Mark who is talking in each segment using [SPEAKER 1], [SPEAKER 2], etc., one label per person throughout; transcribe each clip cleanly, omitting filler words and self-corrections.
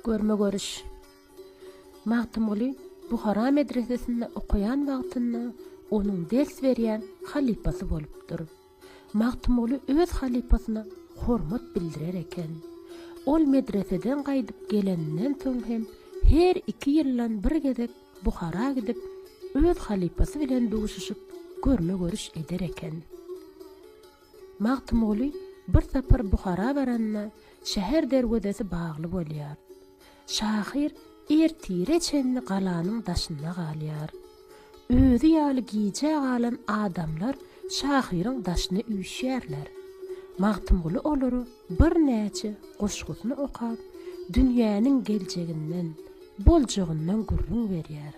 [SPEAKER 1] Görme-görüş. Magtymguly Buhara medresesinde okaýan wagtynda onuň ders berýän halypasy bolupdyr. Magtymguly öz halypasyna hormat bildirer eken. Ol medreseden gaýdyp geleninden soň hem her iki ýyldan bir gezek Buhara gidip, öz halypasy bilen duşuşyp, görme-görüş eder eken. Magtymguly bir sapar Buhara baranda şäher derwezesi bagly bolýar. Şahyr ertire çenli galanyň daşynda galýar. Özi ýaly gijä galan adamlar şahyryň daşyna üýşýärler. Magtymguly olara birnäçe goşgusyny okap, dünýäniň geljeginden, boljagyndan gürrüň berýär.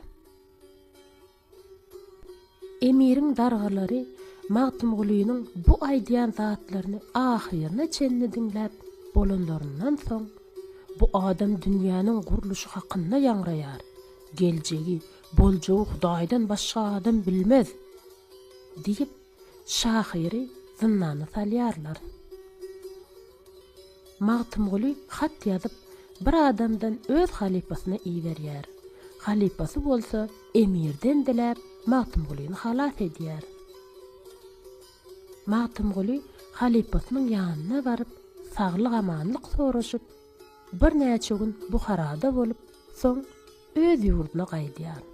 [SPEAKER 1] Emiriň dargalary Magtymgulynyň bu aýdýan zatlaryny ahyryna çenli diňläp bolanlaryndan soň, Bu adam dünýäniň gurluşy hakynda ýaňraýar. Geljegi, boljagy Hudaýdan başga adam bilmez! diýip, şahyry zyndana salýarlar. Magtymguly hat ýazyp, bir adamdan öz halypasyna iberýär. Halypasy bolsa emirden diläp, Magtymgulyny halas edýär. Magtymguly halypasynyň ýanyna baryp, saglyk-amanlyk soraşyp, birnäçe gün Buharada bolup, soň öz ýurduna gaýdýar.